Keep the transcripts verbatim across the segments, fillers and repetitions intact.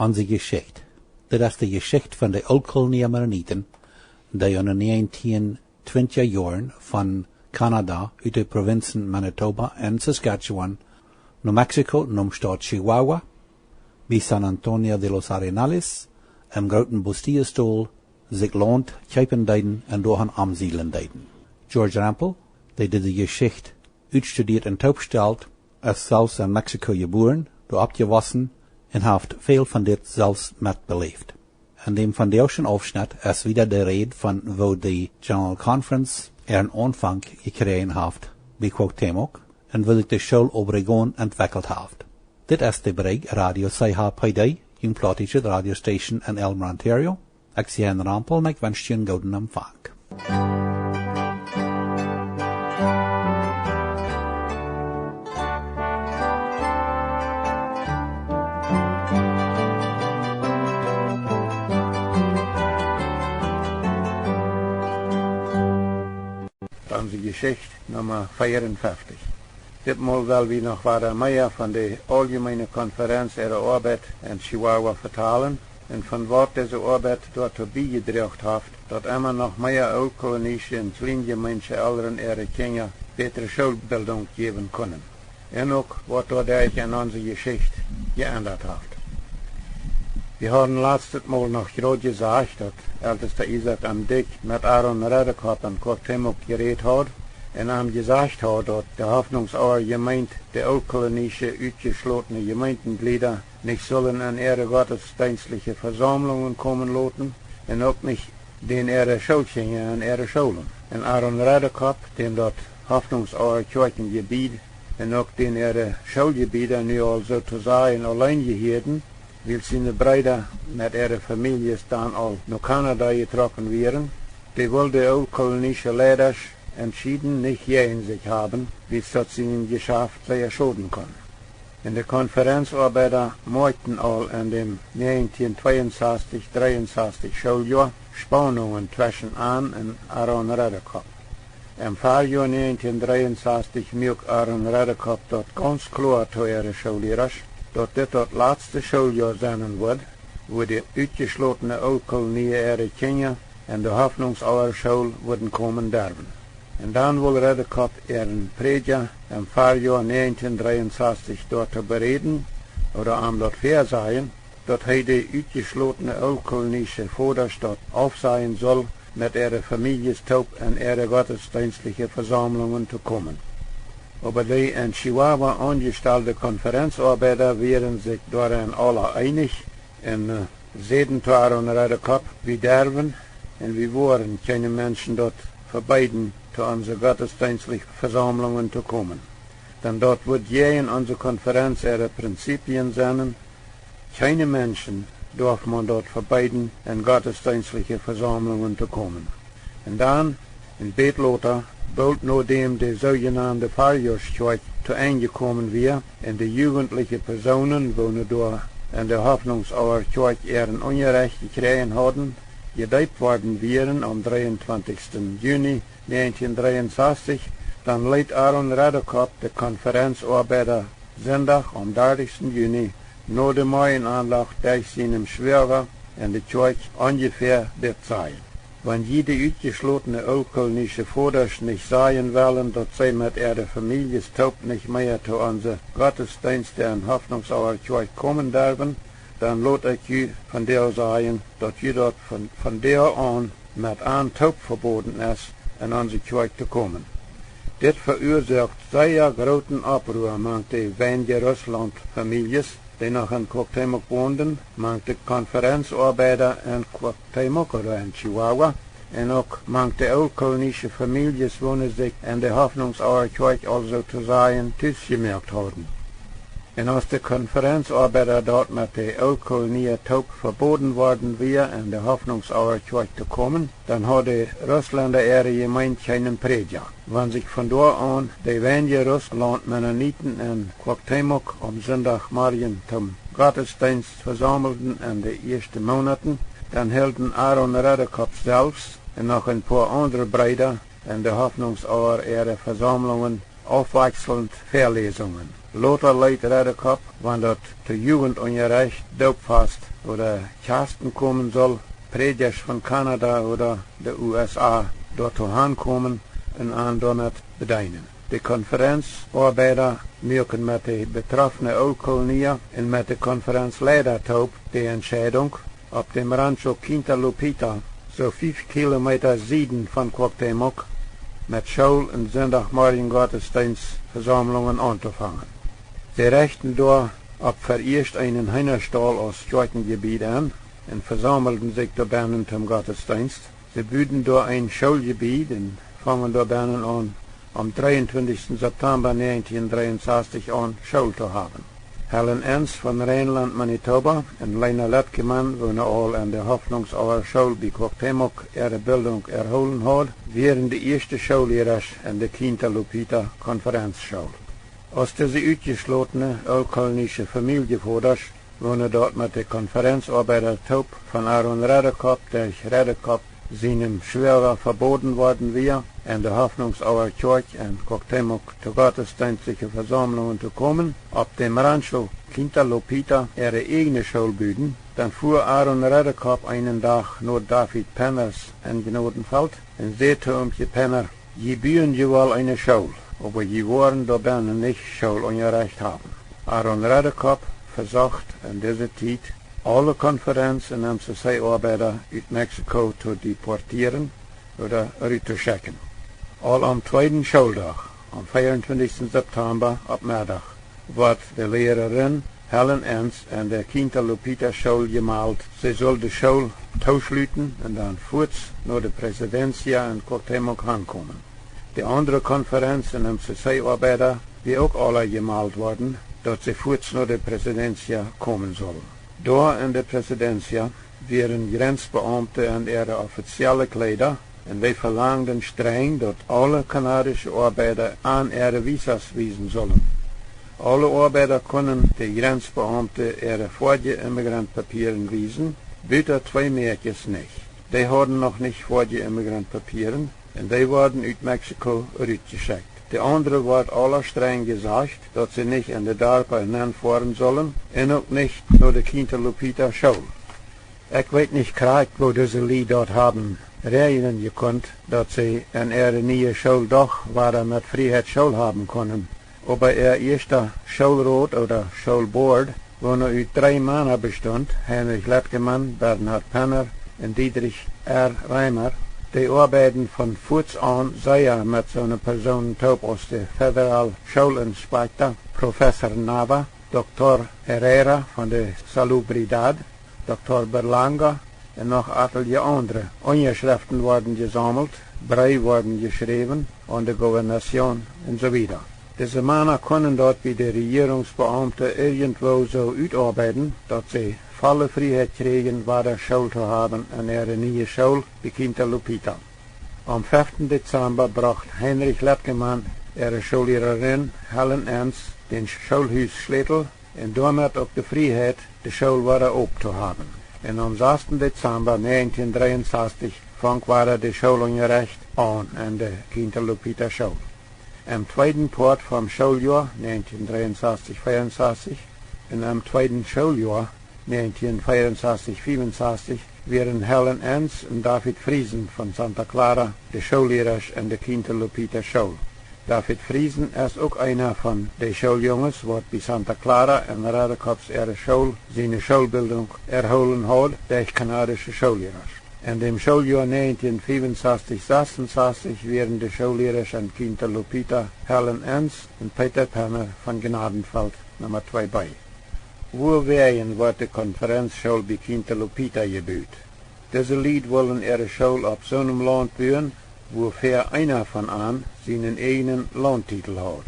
Onse Jeschicht. Dit es de Jeschicht von de Ooltkolonie Mennoniten, dee en de näajentieen twintja Joaren von Kanada ut de Provinzen Manitoba un Saskatchewan no Mexiko, nom Staut Chihuahua, bie San Antonio de los Arenales, em grooten Bustillos-Dol, sikj Launt kjeepen deeden un doa aunsiedlen deeden. George Rempel, dee dise Jeschicht utstudieet un toopstalt, es selfst en Mexiko jebuaren, doa oppjewossen un haft väl von dit selfst metbeläft. En däm vondoagschen Aufschnett es wada de Räd von woo de General Conference äaren Aunfank jekjräajen haft bie Cuauhtémoc un woo sikj de School Obregón entwekjelt haft. Dit es de Brigj Radio C H P D, june plautdietsche Radiostation en Aylmer, Ontario. Ekj sie Hein Rempel un ekj wensch junt gooden Empfang. Onse Jeschicht Numma veeaunfeftich. Ditmol well wie noch wada mea von de Auljemeene Konferenz äare Oabeit en Chihuahua vetalen un von waut dise Oabeit doatoo biejedroagen haft, daut emma noch mea ooltkolonische un kjleenjemeensche Elren äare Kjinja bätre Schoolbildunk jäwen kunnen. Un uk waut doaderch en onse Jeschicht jeendat haft. Wie hauden latstet Mol noch jrod jesajcht, daut Eltesta Isaak M. Dyck met Aaron Redekop en Cuauhtémoc jerät haud un am jesajcht haud, daut de Hoffnungsauer Jemeent de ooltkolonische utjeschlotne Jemeentenjlieda nich sullen en äare gottesdeenstliche Vesaumlungen komen loten un uk nich dän äare Schoolkjinja en äare Schoolen. Un Aaron Redekop, däm daut Hoffnungsauer Kjoakjenjebied un uk dän äare Schooljebieda nu aul soo to sajen auleen jehieeden, wiels siene Breeda met äare Famieljes dan aul no Kanada jetrocken wieren, dee wull de ooltkolonische Leidasch entschieden nich jäajen sikj haben, wiels daut sienem Jeschaft sea schoden kunn. Un de Konferenzoabeida moakjten aul en däm näajentieen tweeunsastich, dreeunsastich Schooljoa Spaunungen tweschen an un Aaron Redekop. Em Farjoa näajentieen dreeunsastich muak Aaron Redekop daut gaunz kloa to äare Schoollierasch, daut dit daut latste Schooljoa sennen wudd, wua de utjeschlotne Ooltkolonie äare Kjinja en de Hoffnungsauer School wudden komen derwen. Un dan wull Redekop äaren Prädja em Farjoa näajentieen dreeunsastich doatoo beräden, ooda am daut väasajen, daut hee de utjeschlotne ooltkolonische Vodasch daut aufsajen sull, met äare Famieljes toop en äare gottesdeenstliche Vesaumlungen to komen. Oba de en Chihuahua aunjestalde Konferenzoabeida wieren sikj doaren aula eenich un, äh, säden to Aaron Redekop: Wie derwen un wie woaren kjeenem Menschen daut vebeeden, to onse gottesdeenstliche Vesaumlungen to komen. Dan daut wudd jäajen onse Konferenz äare Prinzipien sennen. Kjeenem Menschen darf maun daut vebeeden, en gottesdeenstliche Vesaumlungen to komen. Un dan, een bät lota, boolt nodäm de soojenande Farjoaskjoakj to Enj jekomen wia un de jugentliche Persoonen, woone doa en de Hoffnungsauer Kjoakj äaren Unjarecht jekjräajen hauden, jedeept worden wieren aum dreeuntwintichsten Juni näajentieen dreeunsastich, dan leet Aaron Redekop de Konferenzoabeida Sindach, aum dartichsten Juni, no de Morjenaundacht derch sienem Schwoaga en de Kjoakj onjefäa dit sajen: Wan jie de utjeschlotne ooltkolonische Vodasch nich sajen wellen, daut see met äare Famieljes toop nich mea to onse Gottesdeenste en Hoffnungsauer Kjoakj komen derwen, dan lot ekj ju vondoag sajen, daut ju daut von, vondoag aun met an toop veboden es, en onse Kjoakj to komen. Dit veuasoakt sea grooten Opprua mank de weinje Russlaunt Famieljes, dee noch en Cuauhtémoc wonden, mank de Konferenzoabeida en Cuauhtémoc ooda en Chihuahua, un uk mank de ooltkolonische Famieljes, woone sikj en de Hoffnungsauer Kjoakj aul soo to sajen tus jemoakt hauden. Un aus de Konferenzoabeida daut met de Ooltkolonie toop veboden worden wia, en de Hoffnungsauer Kjoakj to komen, dan haud de Russlenda äare Jemeent kjeenen Prädja. Wan sikj von doa aun de weinje Russlaunt Mennoniten en Cuauhtémoc aum Sindachmorjen toom Gottesdeenst vesaumelden en de ieeschte Moonaten, dan hilden Aaron Redekop selfst un noch een poa aundre Breeda en de Hoffnungsauer äare Vesaumlungen aufwakjselnd Väaläsungen. Lota leet Redekop, wan daut to Jugendunjarecht, Doopfast ooda Kjast komen sull, Prädjasch von Kanada ooda de U S A doatoo hankomen un an doamet bedeenen. De Konferenzoabeida muaken met de betrofne Ooltkolonia un met de Konferenzleida toop de Entscheidunk, opp däm Rancho Quinta Lupita, soo fief Kilometa sieden von Cuauhtémoc, met School un Sindachmorjen Gottesdeenstvesaumlungen auntofangen. See rechten doa opp veieescht eenen Heenastaul aus Kjoakjenjebied en un vesaumelden sikj doa bennen toom Gottesdeenst. See buden doa een Schooljebied un fungen doa bennen aun, aum dreeuntwintichsten September negentien dreeunsastich aun School to haben. Helen Enns von Reinland, Manitoba un Lena Letkeman, woone aul en de Hoffnungsauer School bie Cuauhtémoc äare Bildunk erhoolen haud, wieren de ieeschte Schoollierasch en de Quinta Lupita Konferenzschool. Aus dise utjeschlotne ooltkolonische Famieljevodasch, woone daut met de Konferenzoabeida toop von Aaron Redekop derch Redekop sienem Schwoaga veboden worden wia, en de Hoffnungsauer Kjoakj en Cuauhtémoc to gottesdeenstliche Vesaumlungen to komen, opp däm Rancho Quinta Lupita äare ieejne School buden, dan fua Aaron Redekop eenen Dach no David Penners en Gnadenfeld un säd to Omkje Penner: "Jie buen je woll eene School, oba jie woaren doa bennen nich Schoolunjarecht haben." Aaron Redekop vesocht en dise Tiet, aule Konferenz- un M C C-Oabeida ut Mexiko to deportieren ooda ruttoschekjen. Aul aum tweeden Schooldach, aum veeuntwintichsten September opp Meddach, wort de Lierarin Helen Enns en de Quinta Lupita School jemalt, see sull de School tooschluten un dan fuats no de Presidencia en Cuauhtémoc hankomen. De aundre Konferenz- un M C C-Oabeida wia uk aula jemalt worden, daut see fuats no de Presidencia komen sullen. Doa en de Presidencia wieren Jrenzbeaumte en äare offizielle Kjleeda un dee velangden strenj, daut aule kanadische Oabeida an äare Visas wiesen sullen. Aule Oabeida kunnen de Jrenzbeaumte äare foadje Immigrantpapieren wiesen, buta twee Mäakjes nich. Dee hauden noch nich foadje Immigrantpapieren un dee worden ut Mexiko rutjeschekjt. De aundre wort aula strenj jesajcht, daut see nich en de Darpa nenfoaren sullen un uk nich no de Quinta Lupita School. Ekj weet nich krakjt, woo dise Lied daut haben räajnen jekunt, daut see en äare niee School doch wada met Frieheit School haben kunnen. Oba äa ieeschta Schoolrot ooda Schoolboard, woone ut dree Mana bestunt, Heinrich Letkeman, Bernhard Penner un Diedrich R. Reimer, dee oabeiden von fuats aun sea met soone Persoonen toop aus de Federal Schoolinspekta, Professor Nava, Doktor Herrera von de Salubridad, Doktor Berlanga un noch atelje aundre. Unjaschreften worden jesaumelt, Breew worden jeschräwen aun de Gobernación un soo wieda. Dise Mana kunnen daut bie de Rejierungsbeaumte irjentwoo soo utoabeiden, daut see volle Frieheit kjrieejen, wada School to haben en äare niee School bie Quinta Lupita. Aum feften Dezemba brocht Heinrich Letkeman äare Schoollierarin Helen Enns dän Schoolhusschlätel un doamet uk de Frieheit, de School wada op to haben. Un aum sasten Dezemba negentien dreeunsastich funk wada de Schoolunjarecht aun en de Quinta Lupita School. Em tweeden Poat vom Schooljoa negentien dreeunsastich veeunsastich un em tweeden Schooljoa negentien veeunsastich fiewensastich wieren Helen Enns un David Friesen von Santa Clara de Schoollierasch en de Quinta Lupita School. David Friesen es uk eena von de Schooljunges, waut bie Santa Clara en Redekops äare School siene Schoolbildunk erhoolen haud derch kanadische Schoollierasch. En däm Schooljoa negentien fiewensastich sasunsastich wieren de Schoollierasch en Quinta Lupita Helen Enns un Peter Penner von Gnadenfeld Numma twee B. Wuawäajen wort de Konferenzschool bie Quinta Lupita jebut? Dise Lied wullen äare School opp soonem Launt buen, wuafäa eena von an sienen ieejnen Launttietel haud.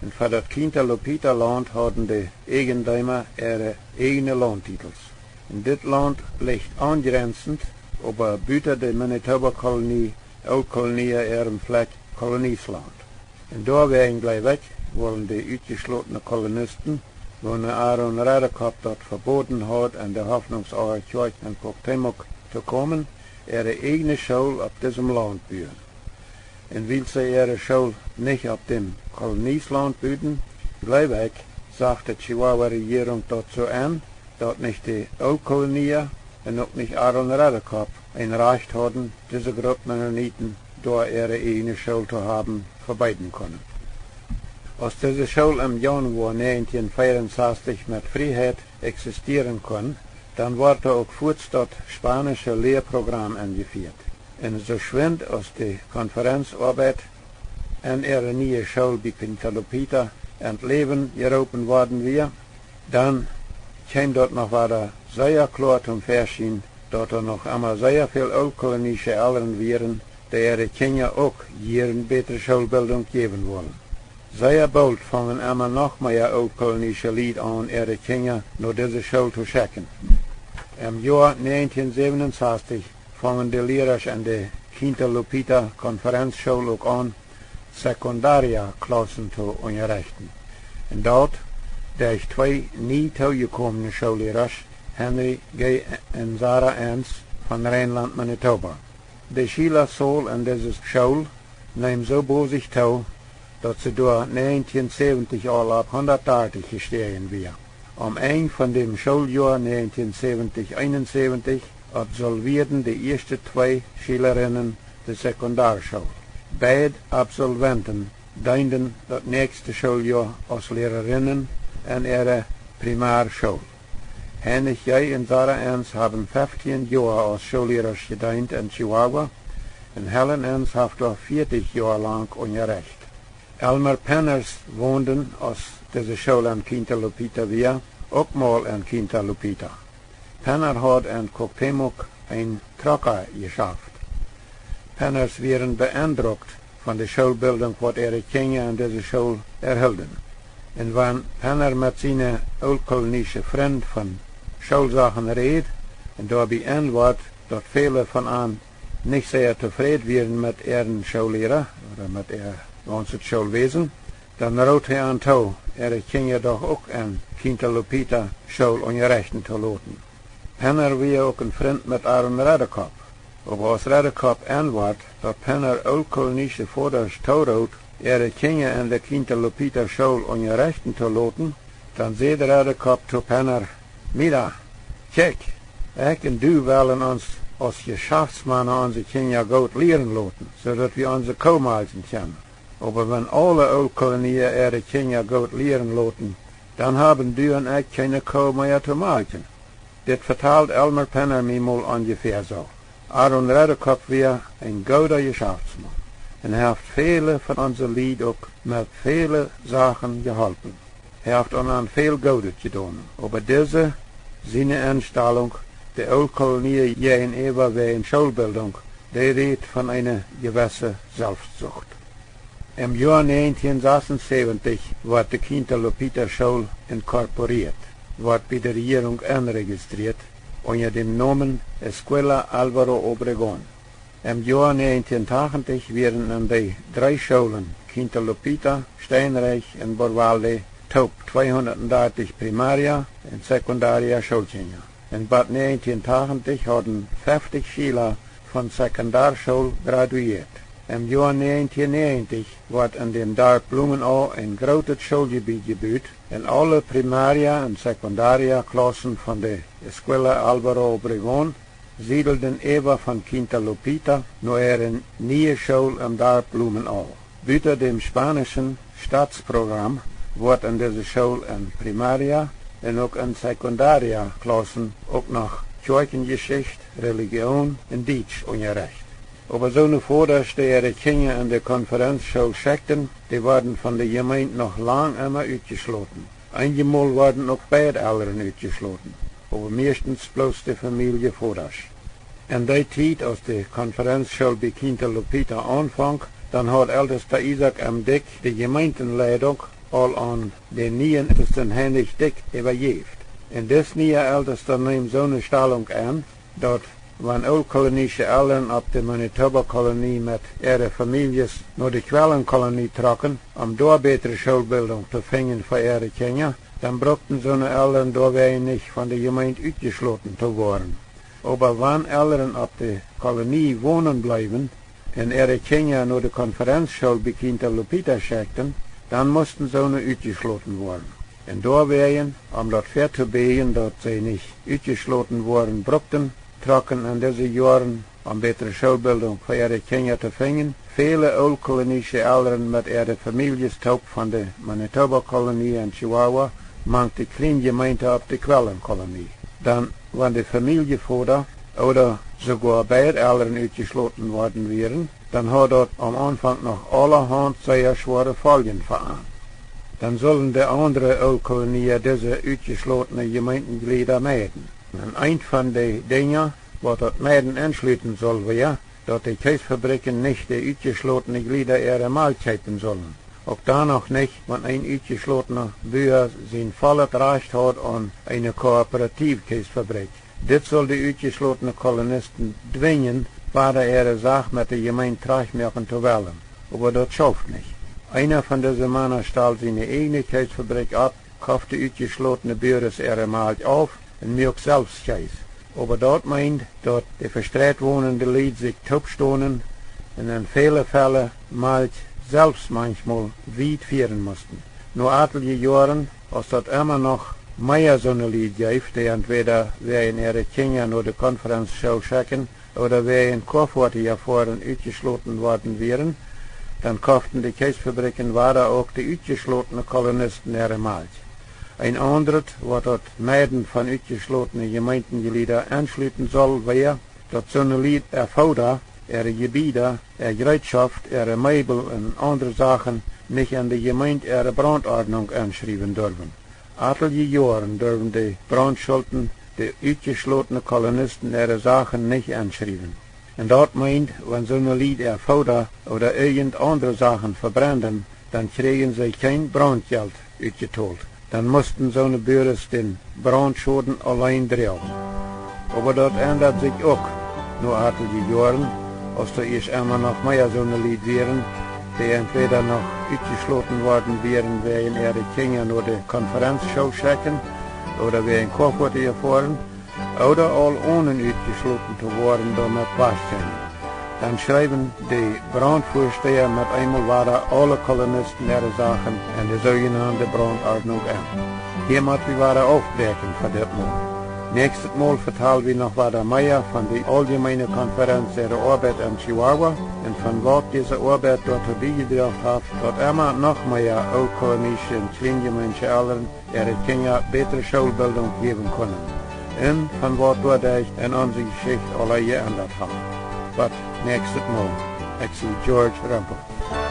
Un fa daut Quinta Lupita Launt hauden de Eijendeema äare ieejne Launttietels. Un dit Launt licht aunjrenzent, oba buta de Manitoba Kolonie, Ooltkolonia äarem Flakj Kolonielaunt. Un doawäajen, jleew ekj, wullen de utjeschlotne Kolonisten, woone Aaron Redekop daut veboden haud, en de Hoffnungsauer Kjoakj en Cuauhtémoc to komen, äare ieejne School opp disem Launt buen. Un wiels see äare School nich opp däm Kolonielaunt buden, Gleew ekj, sach de Chihuahua Rejierunk daut soo en, daut nich de Ooltkolonia un uk nich Aaron Redekop een Rajcht hauden, dise Grupp Mennoniten doa äare ieejne School to haben, vebeeden kunnen. Aus dise School em Januoa näajentieen fiewunsastich met Frieheit eksistieren kunn, dan wort doa uk fuats daut spaunische Lieprogram enjefieet. Un soo schwind aus de Konferenzoabeit en äare niee School bie Quinta Lupita en daut Läwen jeroopen worden wia, dan kjeem daut noch wada sea kloa toom Väaschien, daut doa noch emma sea väl ooltkolonische Elren wieren, dee äare Kjinja uk jieren bätre Schoolbildunk jäwen wullen. Sea boolt fungen emma noch mea ooltkolonische Lied aun, äare Kjinja no dise School to schekjen. Em Joa näajentieen säwenunsastich fungen de Lierasch en de Quinta Lupita Konferenzschool uk aun, Sekundaria-Klaussen to unjarechten. Un daut derch twee nie toojekomne Schoollierasch, Henry G. un Sarah Enns von Reinlaunt, Manitoba. De Schielasaul en dise School neem soo bosich too, daut see doa näajentieen säwentich aul opp hundatdartich jestäajen wia. Aum Enj von däm Schooljoa näajentieen säwentich eenunsäwentich absolwieeden de ieeschte twee Schielarinnen de Sekundarschool. Beid Absolwenten deenden daut näakjste Schooljoa aus Lierarinne en äare Primarschool. Heinrich J. un Sarah Enns haben feftieen Joa aus Schoollierasch jedeent en Chihuahua, un Helen Enns haft doa fieetich Joa lang unjarecht. Elmer Penners wonden, aus dise School en Quinta Lupita wia, uk mol en Quinta Lupita. Penner haud en Cuauhtémoc een Trucka jeschaft. Penners wieren be'endrukt von de Schoolbildunk, waut äare Kjinja en dise School erhilden. Un wan Penner met siene ooltkolonische Frind von Schoolsachen räd un doabie enwort, daut väle von an nich sea tofräd wieren met äaren Schoolliera ooda met äa gaunzet Schoolwäsen, dan rood hee an too, äare Kjinja doch uk en Quinta Lupita School unjarechten to loten. Penner wia uk een Frint met Aaron Redekop. Oba aus Redekop enwort, daut Penner ooltkolonische Vodasch toorood, äare Kjinja en de Quinta Lupita School unjarechten to loten, dan säd Redekop to Penner: Mira, kjikj, ekj un du wellen ons aus Jeschaftsmana onse Kjinja goot lieren loten, soo daut wie onse Koo malkjen kjennen. Oba wan aule Ooltkolonia äare Kjinja goot lieren loten, dan haben du un ekj kjeene Koo mea to malkjen. Dit vetald Elmer Penner mie mol onjefäa soo. Aaron Redekop wia een gooda Jeschaftsmaun un haft väle von onse Lied uk met väle Sachen jeholpen. Hee haft an, an väl Goodet jedonen, oba dise siene Enstalunk de Ooltkolonia jäajenäwa wäajen Schoolbildunk, dee rät von eene jewesse Selfstsucht. Em Joa näajentieen sasunsebentich wort de Quinta Lupita School inkorporieet, wort bie de Rejierunk enrejistrieet unja däm Nomen Escuela Álvaro Obregón. Em Joa näajentieen tachentich wieren en de dree Schoolen, Quinta Lupita, Steinreich un Borvalde, toop tweehundatdartich Primaria un Sekundaria Schoolkjinja. Un bat näajentieen tachentich hauden feftich Schiela von Sekundarschool graduieet. Em Joa näajentieen näajentich wort en däm Darp Blumenau een grootet Schooljebied jebut, un aule Primaria un Sekundaria Klaussen von de Escuela Álvaro Obregón siedelden äwa von Quinta Lupita no äare niee School em Darp Blumenau. Buta däm spanischen Stautsprogram wort en dise School en Primaria un uk en Sekundaria Klaussen uk noch Kjoakjenjeschicht, Relijoon un Dietsch unjarecht. Oba soone Vodasch, dee äare Kjinja en de Konferenzschool schekjten, dee worden von de Jemeent noch lang emma utjeschloten. Eenjemol worden uk beid Elren utjeschloten, oba mieeschtens bloos de Famielje Vodasch. En dee Tiet, aus de Konferenzschool bie Quinta Lupita aunfonk, dan haud Eltesta Isaak M. Dyck de Jemeentenleidunk aul aun dän nieen Eltesten Heinrich Dyck äwajäft. Un dis niea Eltesta neem soone Stalunk en, daut wan ooltkolonische Elren opp de Manitoba Kolonie met äare Famieljes no de Kjwellenkolonie trocken, om doa bätre Schoolbildunk to finjen fa äare Kjinja, dan brukten soone Elren doawäajen nich von de Jemeent utjeschloten to woaren. Oba wan Elren opp de Kolonie wonen bleewen un äare Kjinja no de Konferenzschool bie Quinta Lupita schekjten, dan musten soone utjeschloten woaren. Un doawäajen, om daut väatobieejen, daut see nich utjeschloten woaren brukten, trocken en dise Joaren, om bätre Schoolbildunk fa äare Kjinja to finjen, väle ooltkolonische Elren met äare Famieljes toop von de Manitoba Kolonie en Chihuahua, mank de Kjleenjemeent opp de Quellenkolonie. Dan, wan de Famieljevoda ooda soogoa beid Elren utjeschloten worden wieren, dan haud daut aum Aunfank noch aulahaunt sea schwoare Foljen fa an. Dan sullen de aundre Ooltkolonia dise utjeschlotne Jemeentenjlieda meiden. Un eent von de Dinja, waut daut Meiden enschluten sull, wia, daut de Kjeesfabrikjen nich de utjeschlotne Jlieda äare Malkj kjeepen sullen. Uk dan noch nich, wan een utjeschlotna Bua sien vollet Rajcht haud aun eene Kooperative Kjeesfabrikj. Dit sull de utjeschlotne Kolonisten dwinjen, wada äare Sach met de Jemeent trajchtmoaken to wellen. Oba daut schauft nich. Eena von dise Mana stald siene ieejne Kjeesfabrikj opp, koft de utjeschlotne Buares äare Malkj auf un muak selfst Kjees. Oba daut meend, daut de vestreit wonende Lied sikj toopstonen un en väle Fälle Malkj selfst manchmol wiet fieren musten. No atelje Joaren, aus daut emma noch mea soone Lied jeef, dee entwäda wäajen äare Kjinja no de Konferenzschool schekjen ooda wäajen Koafoatieja foaren utjeschloten worden wieren, dan koften de Kjeesfabrikjen wada uk de utjeschlotne Kolonisten äare Malkj. Een aundret, waut daut Meiden von utjeschlotne Jemeentenjlieda enschluten sull, wia, daut soone Lied äa Fooda, äare Jebieda, äa Jereetschoft, äare Meebel un aundre Sachen nich en de Jemeent äare Brauntordnunk enschriewen durwen. Atelje Joaren durwen de Brauntschulten de utjeschlotne Kolonisten äare Sachen nich enschriewen. Un daut meend, wan soone Lied äa Fooda ooda irjent aundre Sachen vebrenden, dan kjrieejen see kjeen Brauntjelt utjetolt. Dan musten soone Buares dän Brauntschoden auleen droagen. Oba daut endad sikj uk no atelje Joaren, aus doa ieescht emma noch mea soone Lied wieren, dee entwäda noch utjeschloten worden wieren wäajen äare Kjinja no de Konferenzschool schekjen ooda wäajen Koafoatieja foaren, ooda aul onen utjeschloten to woaren doamet wajchkjeemen. Dan schreewen de Brauntfuastäa met eemol wada aule Kolonisten äare Sachen en de soojenande Brauntordnunk enn. Hia mott wie wada aufbräakjen fa dit Mol. Näakjstet Mol vetal wie noch wada mea von de Auljemeene Konferenz äare Oabeit en Chihuahua un von waut dise Oabeit doatoo biejedroagen haft, daut emma noch mea ooltkolonische un kjleenjemeensche Elren äare Kjinja bätre Schoolbildunk jäwen kunnen, un von waut doaderch en onse Jeschicht aules jeendat haft. Bot näakjstet Mol, ekj sie George Rempel.